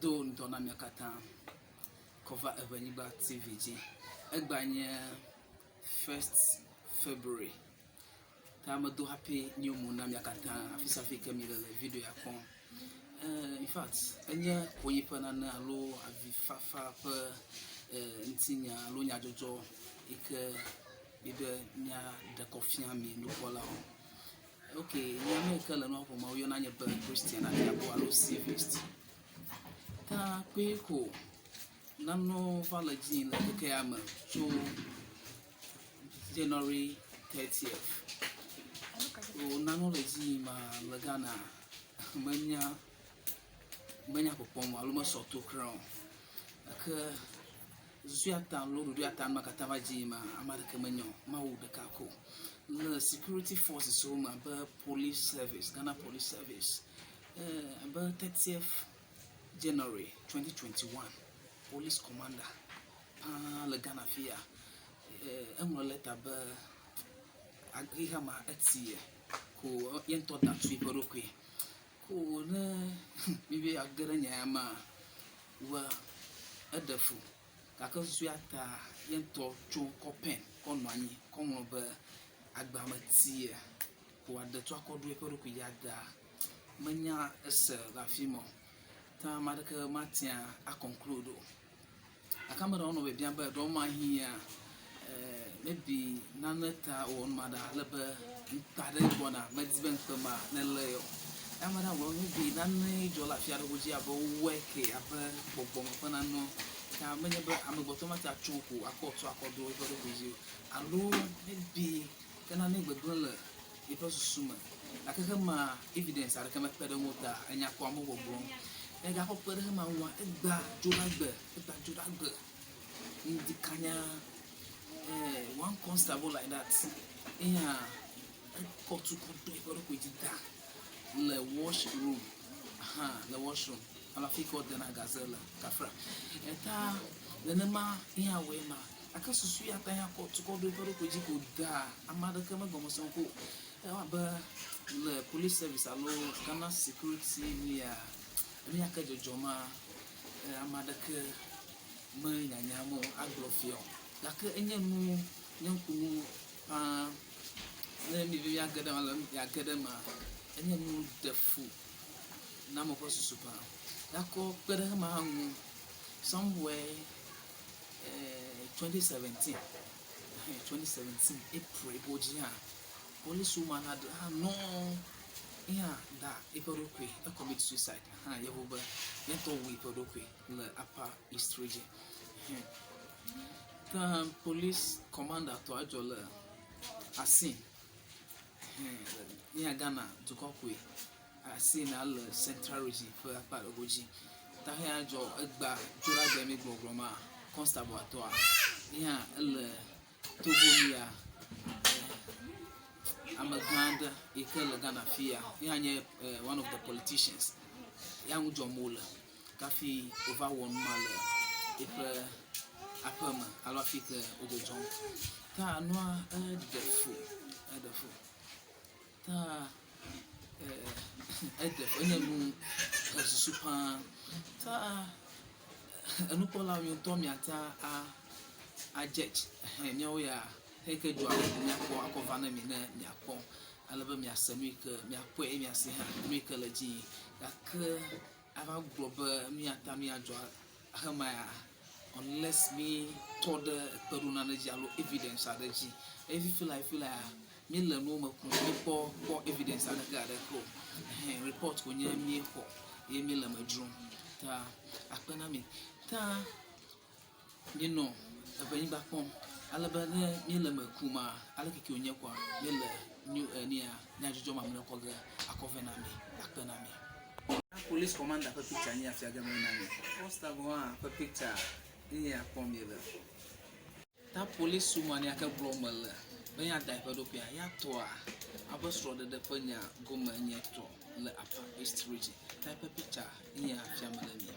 Medo ŋdɔ na mia katã kɔ va Eŋenyigba TV dzi. Egbea nye first February ta medo happy new moon na mia katã afi sia afi ke miele le video ya kpɔm. Infact enye konyi ƒe nane alo avifafa ƒe ŋutinya alo nyadzɔdzɔ yi ke míbe míaɖe kɔ fia mi nukpɔlawo. Ok, nye ame yi ke le nua ƒom woyɔna nye be Christian Afiabo alo Civist. Ta kpui ko nanewo va le edzi yim le xexea me tso January 30th. So nanewo le edzi yim le Ghana menya menya kpɔkpɔm o alo mesɔ to kura o. Gake susu ya ta alo ɖoɖo ya ta nua katã va dzi yim ame aɖeke menya o. Mawu ɖeka ko. Le security forces wo me abe police service, Ghana police service abe 30th January 2021 police commander paa le Ghana fi ya eŋlɔ lɛta be xexea me eti ye ko ye ŋutɔ da tu eƒe ɖokui. Ko ne míbe yeage ɖe nya ya mea, we eɖe fu gake susu ya ta ye ŋutɔ tso kɔ pɛn kɔ nɔ anyi kɔ ŋlɔ be agbea me ti ye ko wòaɖe tu akɔ ɖo eƒe ɖokui dzi ada. Menya ese le afi ma o. Ta ame aɖeke matia a conclude o. Gake ame ɖewo nɔ biabiam be ɖewomahĩa maybe nane ta wòwɔ nu ma ɖa ale be ŋukpe aɖe gbɔna medi be ŋukpe ma nelé ye o. Ye ame aɖe hã gblɔ be maybe nane dzɔ le afi aɖe godzi abe wowɔe ke abe gbɔgbɔme ƒe nanewo ta menye be amegbetɔ mate ŋu atso ko akɔ tu akɔ do eƒe ɖokui dzi o alo maybe ke nane gbegblẽ le yeƒe susu me gake xexemea evidence aɖeke mekpe ɖe eŋu o ta enya ko amewo gbɔgblɔm. Egakɔ kpe ɖe xexemea ŋua egbea dzoɖagbe egbea dzoɖagbe ŋdi kanya one constable like that eya ekɔ tu kɔ do eƒe ɖokui dzi da le wash room hã le wash room alo afi yi ke wodena gaze le kafra. Eta nenema eya wɔe ma. Gake susu ya ta ya kɔ tu kɔ ɖo eƒe ɖokui dzi ko da ame aɖeke megɔme se o ko. Ewɔ abe le police service alo Ghana security nu ya enu ya ke dzɔdzɔma ame aɖeke menyanyam o agblɔ fia o. Gake enye nu nye ŋkunu ƒãa ne míbe míage ɖe eme alo míage ɖe emea, enye nu ɖefu na ame ƒe susu ƒãa. Gakɔ kpe ɖe ema hã ŋu somewhere 2017 2017 April go dzi hã police woman aɖe hã nɔ ye hã da eƒe ɖokui e commit suicide hã yevu be ye ŋutɔ wu eƒe ɖokui le Upper East Region. Ke hã police commander tɔ edzɔ le Asin ye hã Ghana dukɔ koe. Asin le Central Region ƒe akpa ɖe godzi. Ta hã dzɔ egbea dzoɖagbe mi gbɔgblɔ ma constable tɔa ye hã ele Togo nu ya amegã aɖe yi ke le Ghana fi ya ye hã nye one of the politicians ya ŋu dzɔm wole hafi wova wɔ nu ma le eƒe aƒe me alo afi yi ke wodzɔdzɔm. Ta nua eɖe fu eɖe fu. Ta eɖe fu enye nu he susu ƒãa. Ta enukpɔlawo ŋutɔ miate a a judge ɛhɛ míawo ya xeyi ke dzɔa míakpɔ akɔ va ne mi ne miakpɔ ale be miase nu yi ke miakpɔe eye miase hã nu yi ke le edzi yim. Gake ava gblɔ be nu ya ta nu ya dzɔ xexeme ya unless mítɔ ɖe kpeɖo nane dzi alo evidence aɖe dzi. Eye fifi laa fifi laa míele nuwo me kum míekpɔ kpɔ evidence aɖeke aɖeke o. Ɛhɛ report ko nye míexɔ ye míele eme dzrom ta akpe na mi. Ta míenɔ eŋenyigba kpɔm ale be ne míele eme kuma ale ke wònye kɔa míele nu enia nyadzɔdzɔ mamlɛawo kɔ ge akɔ vɛ na mi. Akpe na mi. Police commander ƒe picture nye afia ge mele na mi. Constable hã ƒe picture nye ya kpɔm miele. Ta police woman ya ke gblɔm mele be ya da eƒe ɖokuia ya tɔa eƒe srɔ̃ɖeɖe ƒe nya gome nye tɔ le Upper East Region. Ta eƒe picture nye ya fia mele mi.